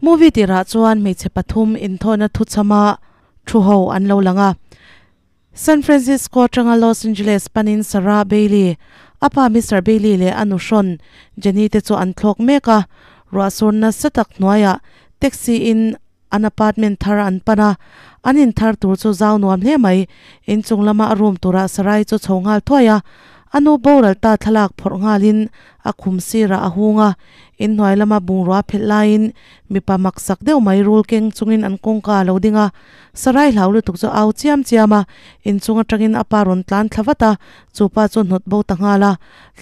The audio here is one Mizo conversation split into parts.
Movie tirah chuan hmeichhe pathum inthawhna thuchhama thu ho an lo lang a. San Francisco atanga Los Angeles panin Sarah Bailey, a pa Mister Bailey leh a nuhrawn Jenny te chu an thlawk mek a. Ruahsur nasa tak hnuaiah taxi in an apartment thar an pan a, an in thar tur chu zau nuam hle mai. Inchung lama a room turah Sarai chu chho nghal thuai a, a nu boral ta thlalak phawrh nghalin a khum sirah a hung a, inhnuai lama bungrua phelh laiin mipa maksak deuh mai rul keng chungin an kawngka a lo ding a, Sarai hlau lutuk chu au chiam chiam a, inchung atangin a pa rawn tlan thla vat a, chu pa chu hnawt bo ta nghal a,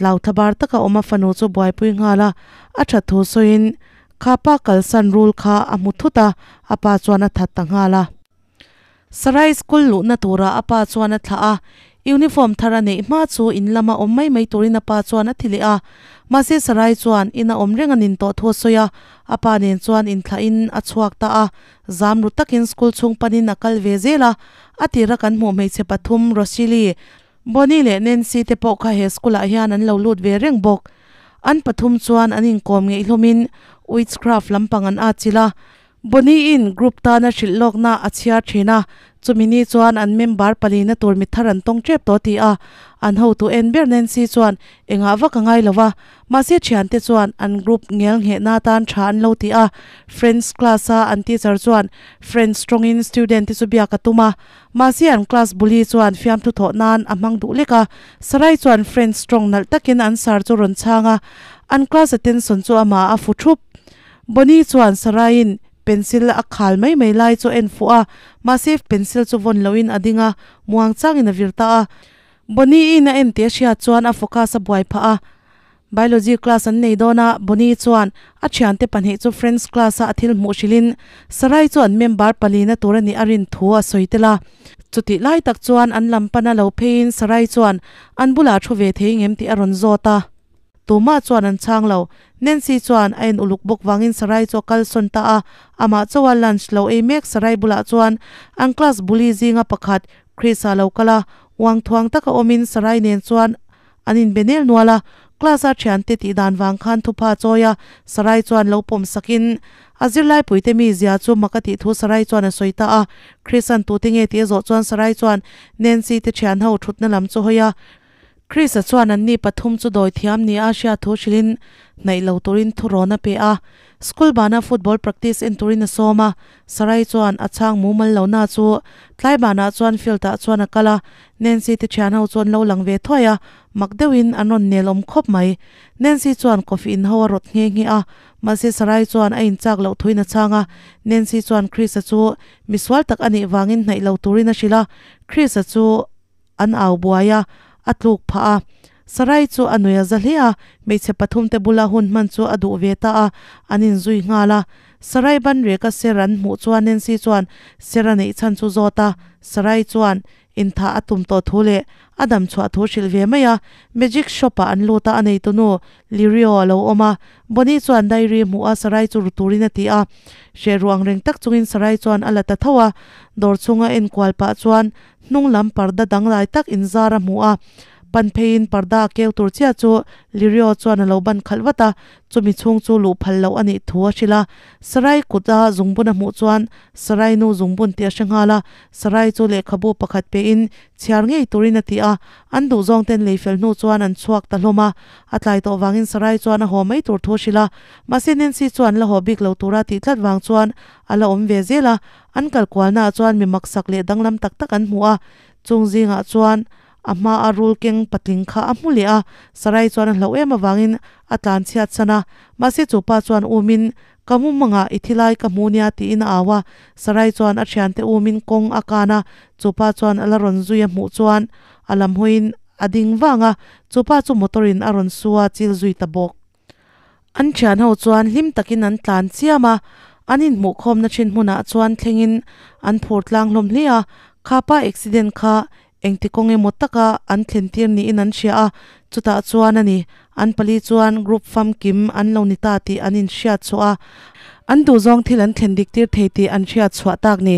hlau thlabar taka awm a fanu chu buaipui nghal a, a that thu sawiin Kha pa kalsan rul kha a hmu thut a, a pa chuan a that ta nghal a. Sarai school luhna turah a pa chuan a thlah a, uniform thar a neih hma chu in lama awm mai mai turin a pa chuan a ti leh a. Mahse Sarai chuan in a awm reng a nin tawh thu a sawi a, a pa nen chuan inthlahin a chhuak ta a. Zam ru takin school chhung panin a kal ve zel a, a tira kan hmuh hmeichhe pathum Rosili, Bonnie leh Nancy te pawh kha he school ah hian an lo lut ve reng bawk. An pathum chuan an inkawm ngeih hlawmin witchcraft lampang an atchilh a. Bonnie in group tana hrilh lawkna a chhiar thin a, chumi ni chuan an member palina tur mi thar an tawng tep tawh ti a. An hotu en ber Nancy chuan engah vak a ngai lo va, mahse thiante chuan an group ngel nghehna atan tha an lo ti a. French class a an teacher chuan French tawngin student te chu biak a tum a, Mahse an class bully chuan fiamthu thawh nan a hmang duh lek a, Sarai chuan French tawng nalh takin an sar chu rawn chhang a, an class attention chu amah a fu thup. Bonnie chuan Saraiin pencil a khal mai mai lai chu a en fuh a, mahse pencil chu vawn lohin a ding a, muang changin a vir ta a. Bonnie-in a en tih a hriat chuan a focus a buai phah a. Biology class an nei dawn a, Bonnie chuan a thiante pahnih chu French class a a thil hmuh hrilhin Sarai chu an member palina tur a nih a rin thu a sawi tel a. Chutih lai tak chuan an lam pana lo pheiin Sarai chuan an bulah thu ve thei ngem tih a rawn zawt a. Tumah chuan an chhang lo. Nancy chuan a en uluk bawk vangin Sarai chu a kalsawn ta a, amah chauha lunch lo ei mek Sarai bulah chuan an class bully zinga pakhat Chris-a lo kal a, uang thuang taka awmin Sarai nen chuan An inbe nel nual a, class a thiante tih dan vang khan thupha chawi a, Sarai chuan lo pawm sakin a zirlaipuite mi zia chu mak a tih thu Sarai chuan a sawi ta a. Chris-a'n tute nge tih a zawh chuan Sarai chuan Nancy te thian ho thutna lam chu hawi a. Chris-a chuan anni pathum chu dawi thiam ni a hriat thu hrilhin hnaih lo turin thurawn a pe a. School bana football practice en turin a sawm a, Sarai chuan a chhang mumal lo na chu tlai banah chuan field ah chuan a kal a, Nancy te thian ho chu an lo lang ve thuai a, mak deuhin an rawn nel awm khawp mai. Nancy chuan coffee in ho a rawt nghe nghe a, mahse Sarai chuan a inchak loh thuin a chhang a, Nancy chuan Chris-a chu misual tak a nih vangin hnaih lo turin a hrilh a, Chris-a chu an au buai a, a tluk phah a. Sarai chu a nui a za hle a, hmeichhe pathum te bula hun hman chu a duh ve ta a, an inzui nghal a. Sarai ban reka ser an hmuh chuan Nancy chuan ser a neih chhan chu zawt a, Sarai chuan inthah a tum tawh thu leh a dam chhuah thu hrilh ve mai a. Magic shop ah an lut a, a neitunu Lirio a lo awm a, Bonnie chuan diary hmuh a Sarai chu ru turin a ti a. Hreh ruang reng tak chungin Sarai chuan a la ta tho a, dawr chhunga enkual pah chuan Hnung lam parda danglai tak inzar a hmu a, pan pheiin parda a keu tur chiah chu Lirio chuan a lo ban khalh vat a, chumi chhung chu luh phal loh a nih thu a hrilh a. Sarai kut a zungbun a hmuh chuan Sarai nu zungbun tih a hre nghal a, Sarai chu lehkhabu pakhat pehin chhiar ngei turin a ti a, an duhzawng ten lei fel hnu chuan an chhuak ta hlawm a. A tlai tawh vangin Sarai chuan a haw mai tur thu a hrilh a, mahse Nancy chuan la haw bik lo tura tih tlat vang chuan a la awm ve zel a, An kal kualnaah chuan mi maksak leh danglam tak tak an hmu a, chung zingah chuan a hmaa rul keng patling kha a hmu leh a, Sarai chuan a hlauh em avangin a tlan chhiat san a, mahse chu pa chuan umin, Ka mu mangah i thi lai ka hmu nia tiin a au a, Sarai chuan a thiante umin kawng a kan a, chu pa chuan a la rawn zui a hmuh chuan a lam hawiin a ding vang a, chu pa chu motor in a rawn su a chil zui ta bawk. An thian ho chuan hlim takin an tlan chiam a, an inhmuhkhawmna thin hmunah chuan thlengin an phur tlang hlawm hle a, khapa accident kha engti kawng emaw taka an thlen tir niin an hria a, chutah chuan a ni, an pali chuan group famkim an lo ni ta tih an inhriat chhuah a, an duhzawng thil an thlen dik tir thei tih an hriat chhuah tak ni.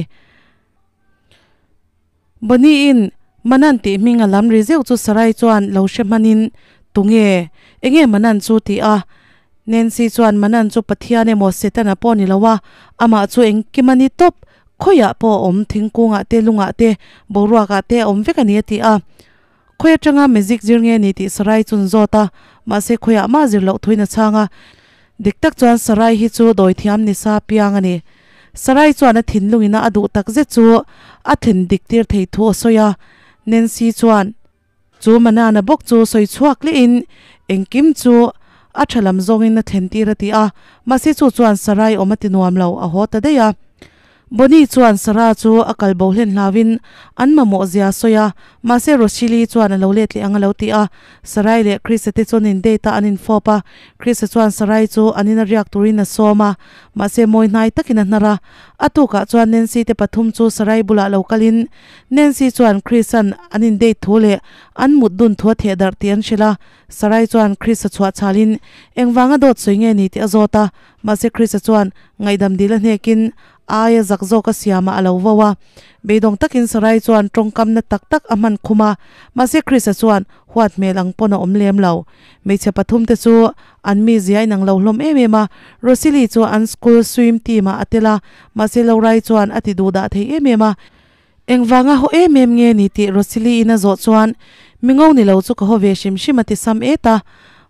Bonnie-in Manan tih hming a lam ri zeuh chu Sarai chuan lo hre hmanin, Tunge? Enge Manan chu? ti a. Nancy chuan Manan chu Pathian emaw Setana pawh ni lo a, amah chu engkim a ni tawp, khawiah pawh a awm, thingkungah te, lungah te, boruakah te a awm vek a ni a ti a. Khawi atanga magic zir nge ni tih Sarai chu an zawt a, mahse khawiah mah zir loh thuin a chhang a. Dik tak chuan Sarai hi chu dawithiam ni sa piang a ni. Sarai chuan a thinlungin a duh tak zet chu a thlen dik tir thei thu a sawi a. Nancy chuan chu Manana bawk chu sawi chhuak lehin engkim chu a tha lam zawngin a thlen tir a ti a, mahse chu chuan Sarai awm a ti nuam lo, a haw ta daih a. Bonnie chuan Sarah chu a kal bo hlen hlauin an mamawh zia a sawi a, mahse Roshili chuan a lo let leh ang a lo ti a. Sarai leh Chrisa te chuan in date a an infawp a, Chrisa chuan Sarai chu an ina riak turin a sawm a, mahse mawi hnai takin a hnar a. A tukah chuan Nancy te pathum chu Sarai bulah lo kalin Nancy chuan Chrisa'n an in date thu leh an mut dun thu a theh darh tih an hrilh a. Sarai chuan Chrisa chhuah chhalin engvanga dawt sawi nge ni tih a zawt a, mahse Chrisa chuan ngaihdam dil a hnekin a aia zak zawk a siamah a lo vo a. Beidawng takin Sarai chuan tawngkamna tak tak a hman khum a, mahse Chrisa chuan huat hmel ang pawn a awm lem lo. Hmeichhe pathum te chu an mizia inang lo hlawm em em a, Rosily chu an school swim team ah a tel a, mahse Lorai chuan a ti duh dah thei em em a. Engvanga haw em em nge ni tih Rosily in a zawh chuan mingo ni lo chu ka haw ve hrim hrim a ti sam et a.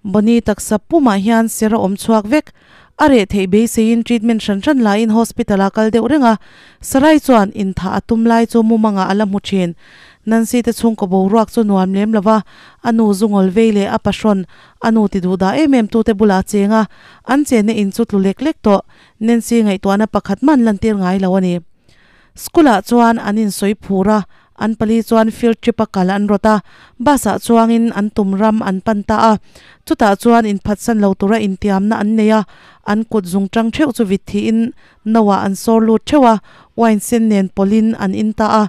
Bonnie taksa pumah hian ser a awm chhuak vek. A reh theih beiseiin treatment hran hran laiin hospital ah kal deuh reng a, Sarai chuan inthah a tum lai chu mumangah a la hmu thin. Nancy te chhungkaw boruak chu nuam lem lo va, a nu zungawl vei leh a pahrawn a nu ti duh dah em em tute bulah a cheng a, an chenna in chu tlu lek lek tawh. Nancy ngaihtuahna pakhat man lantir ngai lo a ni. School ah chuan an insawi phur a, an pali chuan field trip a kal an rawt a, bus ah chuangin an tum ram an pan ta a. Chutah chuan inphatsan lo tura intiamna an nei a, an kut zung tang theuh chu vit thiin no ah an sawr lut theuh a, wine sen nen pawlhin an in ta a.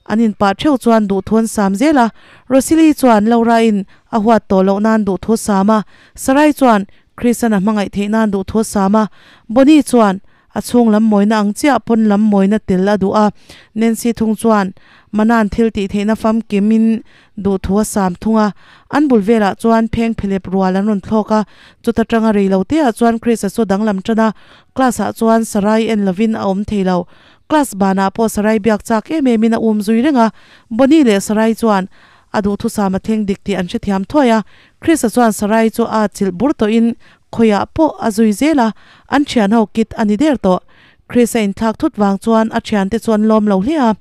An inpah theuh chuan duhthu an sam zel a, Rosily chuan Laura in a huat tawh loh nan duhthu a sam a, Sarai chuan Christian a hmangaih theih nan duhthu a sam a, Bonnie chuan A chhung lam mawina ang chiah pawn lam mawina tel a duh a, Nancy thung chuan Manan thil tih theihna famkim in duh thu a sam thung a. An bul velah chuan pheng phelep rual an rawn thlawk a, chuta tanga rei lo te ah chuan Chris-a chu danglam tan a, class ah chuan Sarai en lovin a awm thei lo. Class banah pawh Sarai biak chak em em in a um zui reng a, Bonnie leh Sarai chuan a duhthusam a thleng dik tih an hrethiam thuai a, Chris-a chuan Sarai chu a chilh bur tawhin Khawiah pawh a zui zel a, an thian ho kit a ni der tawh. Chris-a inthlak thut vang chuan a thiante chu an lawm lo hle a.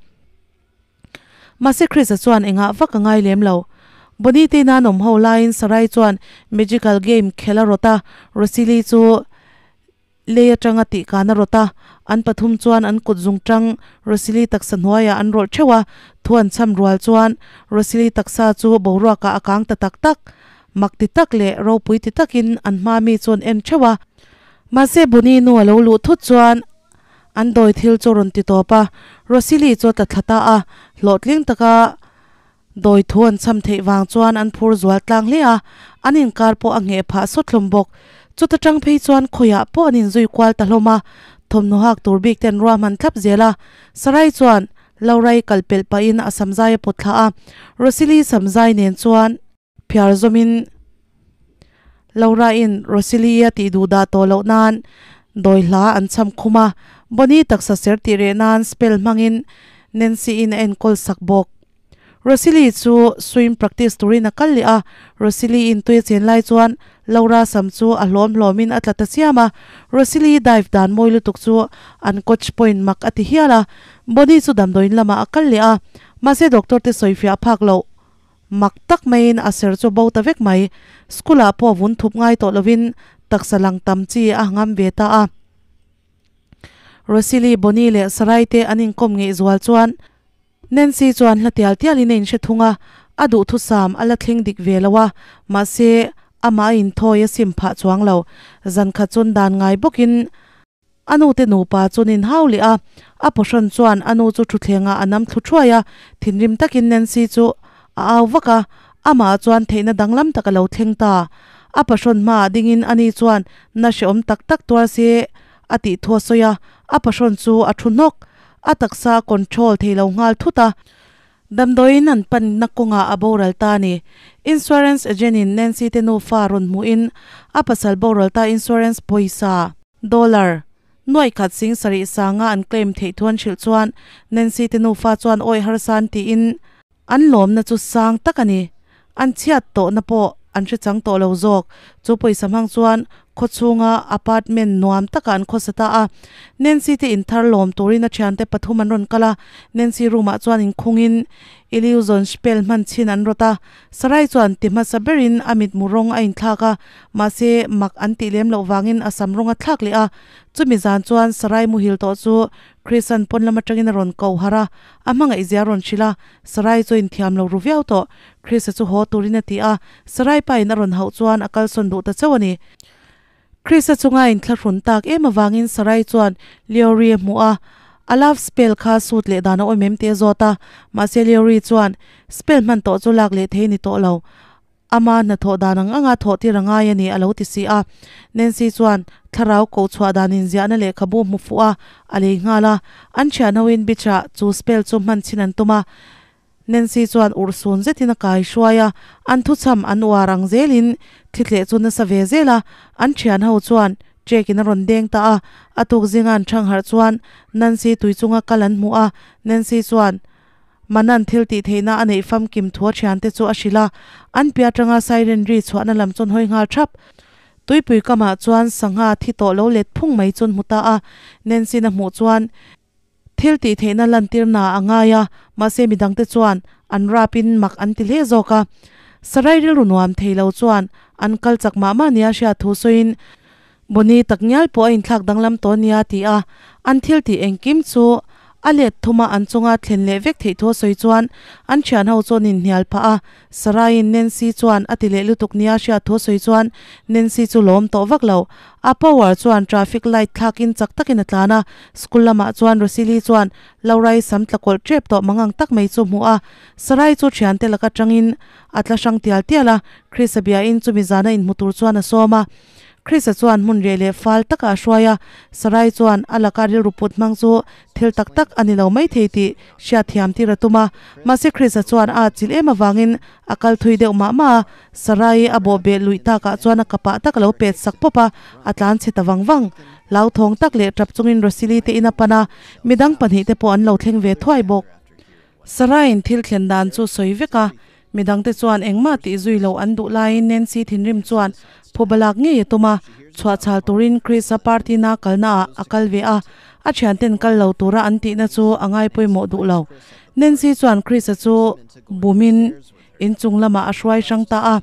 Mahse Chris-a chuan engah vak a ngai lem lo. Bonnie te ina an awm ho laiin Sarai chuan magical game khel a rawt a, Rosily chu lei atanga tihkan a rawt a. An pathum chuan an kut zung tang Rosily taksa hnuaiah an rawlh theuh a, thu an chham rual chuan Rosily taksa chu boruakah a kang ta tak tak. Mak ti tak leh ropui ti takin an hma mi chu an en theuh a. Mahse Bonnie nu a lo luh thut chuan an dawi thil chu a rawn ti tawp a, Rosily chu a tla thla ta a, hlawhtling taka dawi thu an chham theih vang chuan an phur zual tlang hle a, an inkar pawh a ngheh phah sawt hlawm bawk. Chuta tang phei chuan khawiah pawh an inzui kual ta hlawm a, thawmhnaw hak tur bik te an ruahman thlap zel a, Sarai chuan Laura-i kal pelh pahin a samzai a pawt thla a, Rosily samzai nen chuan Phiar zawmin Laura-in Rosily-a tih duh dah tawh loh nan dawi hla an chham khum a, Bonnie taksa ser tih reh nan spell hmangin Nancy-in a enkawl sak bawk. Rosily chu swim practice turin a kal leh a, Rosily-in tui a chen lai chuan Laura sam chu a hlawm hlawmin a tla ta chiam a, Rosily dive dan mawi lutuk chu an coach pawhin mak a ti hial a, Bonnie chu damdawiin lamah a kal leh a, mahse doctor te sawifiah phak loh. Mak tak maiin a ser chu bo ta vek mai. School ah pawh vun thup ngai tawh lovin taksa lang tam chi a ngam ve ta a. Rosily, Bonnie leh Sarai te an inkawm ngeih zual chuan Nancy chuan hla tial tialin a inhre thung a, a duhthusam a la thleng dik ve lo a, mahse amah a inthawi a sim phah chuang lo. Zan khat chuan dan ngai bawkin A nu te nupa chuan in hau leh a, a pawhrawn chuan a nu chu thutthlengah a nam thlu thuai a, thinrim takin Nancy chu a au vak a, amah chuan theihna danglam tak a lo thleng ta. A pahrawn hmaah dingin ani chuan na hrehawm tak tak tuar se a tih thu a sawi a, a pahrawn chu a thu hnawk, a taksa a control thei lo nghal thut a. Damdawiin an panna kawngah a boral ta a ni. Insurance agent in Nancy te nufa rawn hmuhin a pasal boral ta insurance pawisa, dollar, nuaih khat sing sarih sanga an claim theih thu an hrilh chuan Nancy te nufa chuan awi harsa an tiin an lawmna chu sang tak a ni. An chhiat tawhna pawh an hre chang tawh lo zawk. Chu pawisa hmang chuan khawchhunga apartment nuam takah an khawsa ta a. Nancy te inthar lawm turin a thiante pathum an rawn kal a. Nancy room ah chuan inkhungin illusion spell hman chhin an rawt a. Sarai chuan ti hmasa berin a mitmu rawng a inthlak a, mahse mak an tih lem loh vangin a sam rawng a thlak leh a. Chumi zan chuan Sarai muhil tawh chu Chrisan pawn lam atangin a rawn ko harh a, a hmangaihzia a rawn hrilh a. Sarai chu a inthiam lo ru viau tawh. Chrisa chu haw turin a ti a, Sarai pain a rawn hauh chuan a kalsawn duh ta chauh a ni. Chrisa chunga inthlahrun tak em avangin Sarai chuan Leori a hmuh a, a love spell kha sut leh dan a awm em tih a zawt a, mahse Leori chuan spell hman tawh chu lak leh thei a ni tawh lo. Ama hnathawh dan ang anga thawh tir a ngai a ni a lo ti si a. Nancy chuan thlarau koh chhuah dan inziahna lehkhabu hmu fuh a, a lei nghal a. An thian hoin beach-ah chu spell chu hman chhin an tum a. Nancy chuan urhsun zetin a kai hruai a, an thuchham an uar ang zelin thlitleh chu nasa ve zel a. An thian ho chuan check-in a rawn deng ta a. A tuk zinga an thangharh chuan Nancy tui chunga kal an hmu a. Nancy chuan. Manan thil tih theihna a neih famkim thu a thiante chu a hrilh a, an piah atanga siren ri chhuahna lam chuan hawi nghal thap. Tuipui kamah chuan sangha thi tawh lo let phung mai chuan hmu ta a, Nancy-na hmuh chuan thil tih theihna lantirna a ngai a, mahse midangte chuan an rapin mak an ti hle zawk a. Sarai rilru nuam thei lo chuan an kal chak mah mah nia hriat thu sawiin Bonnie tak ngial pawh a inthlak danglam tawh nia ti a, an thil tih engkim chu a let thuma an chunga thlen leh vek theih thu a sawi chuan an thian ho chuan inhnial phah a, Saraiin Nancy chuan a ti leh lutuk nia hriat thu a sawi chuan Nancy chu lawm tawh vak lo. A power chuan traffic light thlakin chak takin a tlan a, school lamah chuan Rosily chuan Laura-i sam tla kawlh tep tawh mangang tak mai chu a hmu a, Sarai chu thiante laka tangin a tla hrang tial tial a, Chris-a biain chumi zana inhmu tur chuan a sawm a. Krista chuan hmun reh leh fal takah a hruai a, Sarai chuan a laka rilru put hmang chu thil tak tak a ni lo maithei tih hriatthiam tir a tum a. Mahse Krista chuan a atchilh em avangin a kal thui deuh mah mah a, Sarai a bawh beh luih takah chuan a kapah tak a lo pet sak pawp a, a tlan chhe ta vang vang. Hlauthawng tak leh tap chungin Rosili te in a pan a, midang pahnihte pawh an lo thleng ve thuai bawk. Saraiin thil thlen dan chu sawi vek a, midangte chuan engmah tih zui loh an duh laiin Nancy thinrim chuan phuba lak ngei a tum a, chhuahchhal turin Chris-a party na kalna ah a kal ve a, a thianten kal lo tura an tihna chu a ngai pawimawh duh lo. Nancy chuan Chris-a chu bumin Inchung lamah a hruai hrang ta a,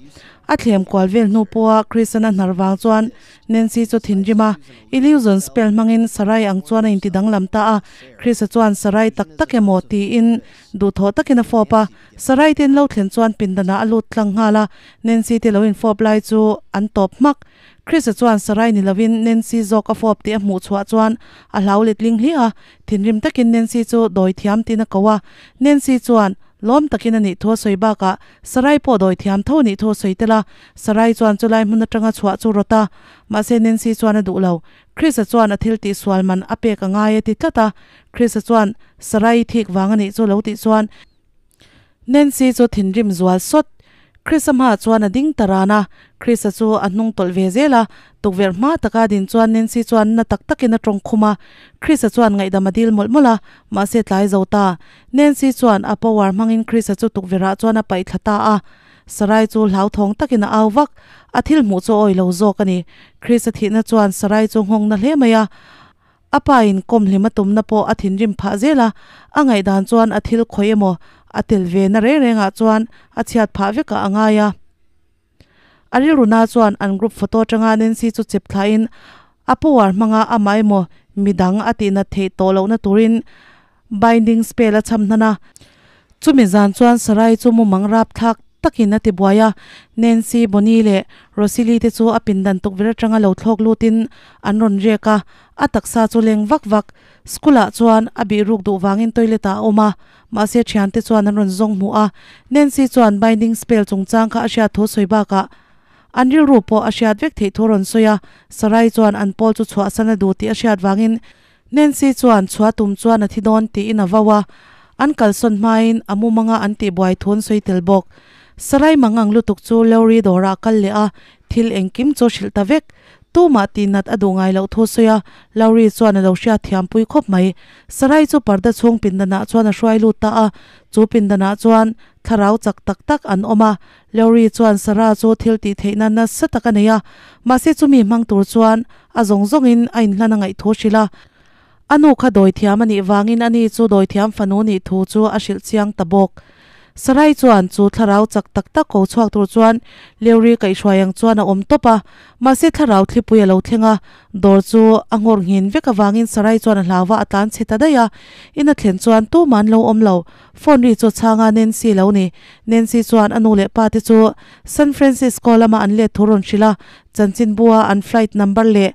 a thlem kual vel hnu pawha Christian a hnar vang chuan Nancy chu thinrim a, illusion spell hmangin Sarai ang chuan a inti danglam ta a, Chrisa chuan Sarai tak tak emaw tiin duhthawh takin a fawp a, Sarai te an lo thlen chuan pindanah a lut tlang nghal a, Nancy te lo infawp lai chu an tawp hmak. Chrisa chuan Sarai ni lovin Nancy zawk a fawp tih a hmuh chhuah chuan a hlau letling hliah a, thinrim takin Nancy chu dawi thiam tiin a ko a, Nancy chuan Lawm takin a nih thu a sawi bakah Sarai pawh dawi thiam tho a nih thu a sawi tel a, Sarai chuan chulai hmun atanga chhuah chu rawt a, mahse Nancy chuan a duh lo. Chris-a chuan a thil tih sual man a pek a ngai a ti tlat a, Chris-a chuan Sarai thik vang a nih chu lo tih chuan Nancy chu thinrim zual sawt. Chris-a hmaah chuan a ding ta ran a, Chris-a chu a hnung tawlh ve zel a, tukverh hma taka din chuan Nancy chuan na tak takin a tawng khum a, Chris-a chuan ngaihdam a dil mawlh mawlh a, mahse tlai zo ta. Nancy chuan a power hmangin Chris-a chu tukverhah chuan a paih thla ta a, Sarai chu hlauthawng takin a au vak, a thil hmuh chu a awih lo zawk a ni. Chris-a thihna chuan Sarai chu nghawng na hle mai a, a pa in kawm hlim a tumna pawh a thinrim phah zel a, a ngaihdan chuan a thil khawih emaw a tel ve na reng rengah chuan a chhiat phah vekah a ngai a. A rilru na chuan an group photo atanga Nancy chu chep thlain a power hmanga amah emaw midang a tihnat theih tawh lohna turin binding spell a cham hnan a. Chumi zan chuan Sarai chu mumang rapthlak takin a ti buai a, Nancy, Bonnie leh Rosily te chu a pindan tukverh atanga lo thlawk lutin an rawn riak a, a taksa chu leng vak vak. School ah chuan a bih ruk duh vangin toilet ah a awm a, Mahse thiante chuan an rawn zawng hmuh a, Nancy chuan binding spell chungchang kha a hriat thu sawi bakah an rilru pawh a hriat vek theih thu a rawn sawi a, Sarai chuan an pawl chu chhuahsan a duh tih a hriat vangin Nancy chuan chhuah tum chuan a thi dawn tiin a vau a. An kalsawn hmain a mumanga an tihbuai thu an sawi tel bawk. Sarai mangang lutuk chu Lowry dawrah a kal leh a, thil engkim chu a hrilh ta vek. Tumah tihnat a duh ngai loh thu sawi a, Lowry chuan a lo hriat thiam pui khawp mai. Sarai chu parda chhung pindanah chuan a hruai lut ta a, chu pindanah chuan thlarau chak tak tak an awm a. Lowry chuan Sarah chu thil tih theihna nasa tak a nei a, mahse chumi hmang tur chuan a zawng zawngin a inhlan a ngaih thu hrilh a. A nu kha dawithiam a nih vangin ani chu dawithiam fanu nih thu chu a hrilh chiang ta bawk. Sarai chuan chu thlarau chak tak tak ko chhuak tur chuan Leuri kaihhruai ang chuan a awm tawp a, mahse thlarau thlipui a lo thleng a, dawr chu a nghawr nghin vek avangin Sarai chuan a hlau va a tlan chhe ta daih a. In a thlen chuan tumah an lo awm lo. Phone ri chu a chhang a, Nancy lo ni. Nancy chuan a nu leh pa te chu San Francisco lama an let thu rawn hrilh a, chanchinbua an flight number leh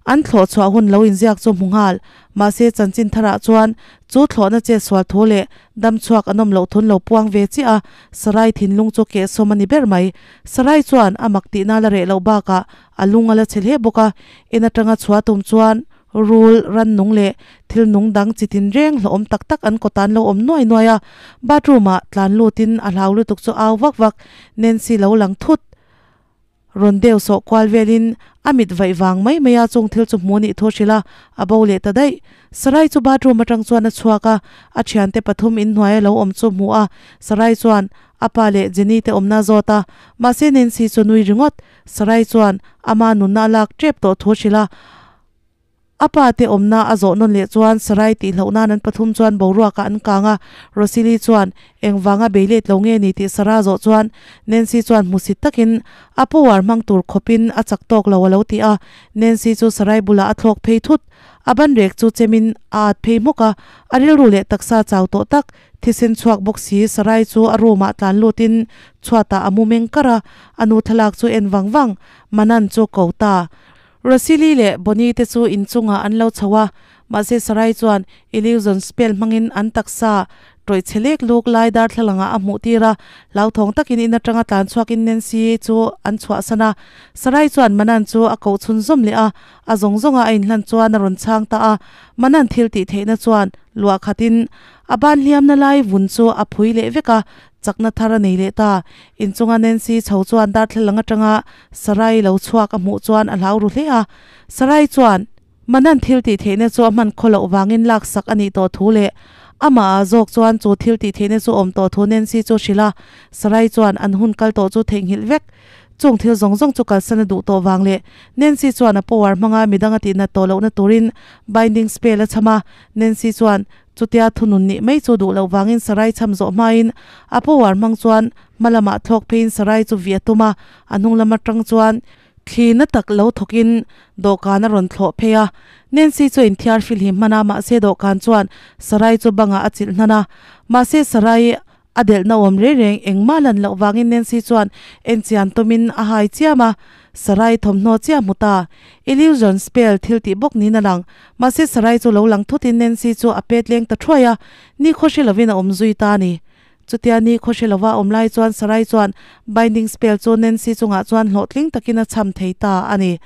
An thlawh chhuah hun lo inziak chu hmu nghal. Mahse, chanchin tharah chuan chu thlawhna chet sual thu leh dam chhuak an awm loh thun lo puang ve chiah a, Sarai thinlung chu kehsawm a ni ber mai. Sarai chuan a mak tihna la reh loh bakah a lung a la chhe hle bawk a, in atanga chhuah tum chuan rul, rannung leh thil nung dang chi tinreng hlawhawm tak tak an kawtah an lo awm nuai nuai a, bathroom ah tlan lutin a hlau lutuk chu au vak vak, Nancy lo lang thut. Rawn deuh sawh kual velin a mit vaih vang mai mai a chung thil chu hmu nih thu hrilh a, a bo leh ta daih. Sarai chu bathroom atang chuan a chhuak a, a thiante pathum inhnuai a lo awm chu hmu a, Sarai chuan a pa leh Jenny te awmna a zawt a, mahse Nancy chu nui ringawt. Sarai chuan ama nunna a lak tep tawh thu hrilh a. A pa te awmna a zawh nawn leh chuan Sarai tih hlauh nan an pathum chuan boruakah an kang a, Rosili chuan engvanga bei let lo nge ni tih Sarah zawh chuan Nancy chuan hmusit takin a power hmang tur khawpin a chak tawk lo a lo ti a, Nancy chu Sarai bulah a thlawk phei thut. A banrek chu chemin a at phei hmawk a, a rilru leh taksa chau tawh tak thisen chhuak bawk si Sarai chu a room ah tlan lutin chhuatah a mu meng kar a, a nu thlalak chu en vang vang Manan chu ko ta. Rosili leh Bonnie te chu inchungah an lo chho a, mahse Sarai chuan illusion spell hmangin an taksa tawih chhe lek luk lai darthlalangah a hmuh tir a, hlauthawng takin in atanga tlan chhuakin Nancy chu an chhuahsan a. Sarai chuan Manan chu a koh chhun zawm leh a, a zawng zawnga a inhlan chuan a rawn chhang ta a. Manan thil tih theihna chuan luah khatin a ban hliamna lai vun chu a phui leh vek a, chakna thar a nei leh ta. Inchunga Nancy chho chuan darthlalang atanga Sarai lo chhuak a hmuh chuan a hlau ru hle a. Sarai chuan Manan thil tih theihna chu a hman khaw loh vangin laksak a nih tawh thu leh amah ah zawk chuan chu thil tih theihna chu awm tawh thu Nancy chu hrilh a. Sarai chuan an hun kal tawh chu theihnghilh vek. Chung thil zawng zawng chu kalsan a duh tawh vang leh Nancy chuan a power hmanga midang a tihnat tawh lohna turin binding spell a chham a. Nancy chuan Chutia thunun nih mai chu duh loh vangin Sarai cham zawh hmain a power hmang chuan hma lamah thlawk pheiin Sarai chu vih a tum a, a hnung lam atang chuan thli na tak lo thawkin dawhkan a rawn thlawh phei a. Nancy chu a inthiar filhim hman a, mahse dawhkan chuan Sarai chu bangah a chilh hnan a. Mahse Sarai a delhna awm reng reng engmah lan loh vangin Nancy chuan enchian tumin a hai chiam a, Sarai thawmhnaw chiah hmu ta. Illusion spell thil tih bawk niin a lang. Mahse Sarai chu lo lang thutin Nancy chu a pet leng ta thuai a, ni khaw hre lovin a awm zui ta a ni. Chutia ni khaw hre lova a awm lai chuan Sarai chuan binding spell chu Nancy chungah chuan hlawhtling takin a cham thei ta a ni.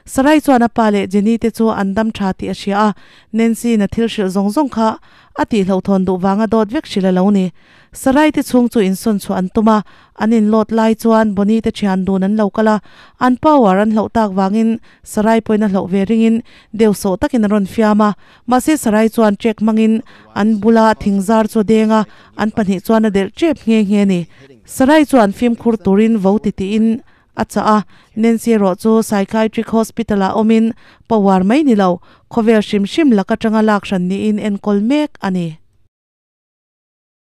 Sarai chuan a pa leh Jenny te chu an dam tha tih a hria a, Nancy-in a thil hrilh zawng zawng kha A tihhlauhthawn duh vanga dawt vek hrilh a lo ni. Sarai te chhung chu insawn chhuah an tum a, an inlawt lai chuan Bonnie te thian dun an lo kal a, an power an hloh tak vangin Sarai pawhin a hloh ve ringin deuh sawh takin a rawn fiam a. Mahse Sarai chuan trek hmangin an bula thingzar chu a deng a, an pahnih chuan a delh tep nghe nghe a ni. Sarai chuan fimkhur turin vo ti tiin A chah a, Nancy erawh chu Psychiatric Hospital ah awmin power mai ni lo, khawvel hrim hrim lak atanga lak hran niin enkawl mek a ni.